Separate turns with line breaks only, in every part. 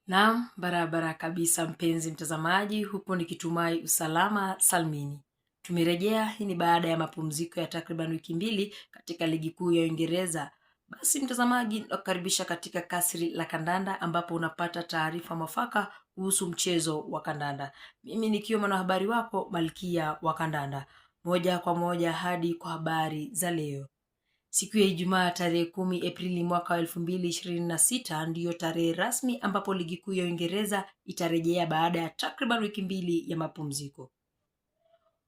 Naam, barabara kabisa mpenzi mtazamaji, hupo nikitumai usalama salmini. Tumerejea, hii ni baada ya mapumziko ya takriban wiki 2 katika ligi kuu ya Uingereza. Basi mtazamaji, nakukaribisha katika kasri la kandanda ambapo unapata taarifa mwafaka kuhusu mchezo wa kandanda. Mimi nikiwa mwanahabari wako Malkia wa Kandanda. Moja kwa moja hadi kwa habari za leo. Siku ya Ijumaa tarehe 10 Aprili mwaka wa 2026 ndiyo tarehe rasmi ambapo ligi kuu ya Uingereza itarejea baada ya takriban wiki 2 ya mapumziko.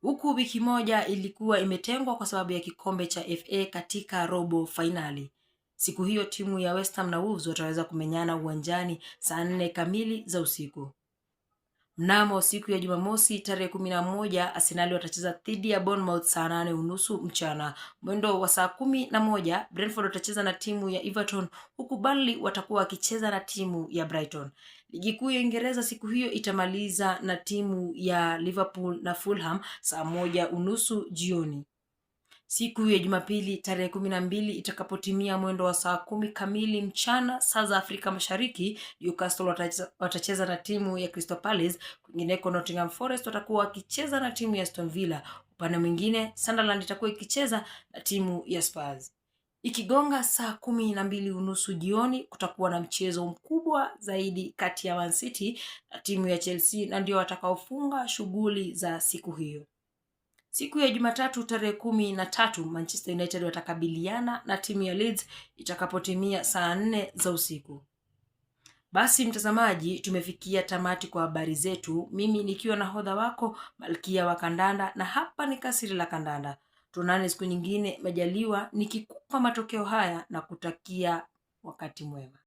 Huku wiki moja ilikuwa imetengwa kwa sababu ya kikombe cha FA katika robo fainali. Siku hiyo timu ya West Ham na Wolves wataweza kumenyana uwanjani saa 4 kamili za usiku. Mnamo siku ya Jumamosi tarehe 11 Arsenali watacheza dhidi ya Bournemouth saa 8:30 mchana. Mwendo wa saa 11 Brentford watacheza na timu ya Everton, huku Burnley watakuwa wakicheza na timu ya Brighton. Ligi kuu ya Uingereza siku hiyo itamaliza na timu ya Liverpool na Fulham saa 1:30 jioni. Siku ya Jumapili tarehe 12 itakapotimia mwendo wa saa 10 kamili mchana saa za Afrika Mashariki, Newcastle watacheza na timu ya Crystal Palace. Kwingineko, Nottingham Forest watakuwa wakicheza na timu ya Aston Villa. Upande mwingine, Sunderland itakuwa ikicheza na timu ya Spurs. Ikigonga saa 12:30 jioni, kutakuwa na mchezo mkubwa zaidi kati ya Man City na timu ya Chelsea, na ndio watakaofunga shughuli za siku hiyo. Siku ya Jumatatu tarehe 13 Manchester United watakabiliana na timu ya Leeds itakapotimia saa 4 za usiku. Basi mtazamaji, tumefikia tamati kwa habari zetu, mimi nikiwa nahodha wako Malkia wa Kandanda, na hapa ni kasri la Kandanda. Tuonane siku nyingine majaliwa, nikikupa matokeo haya na kutakia wakati mwema.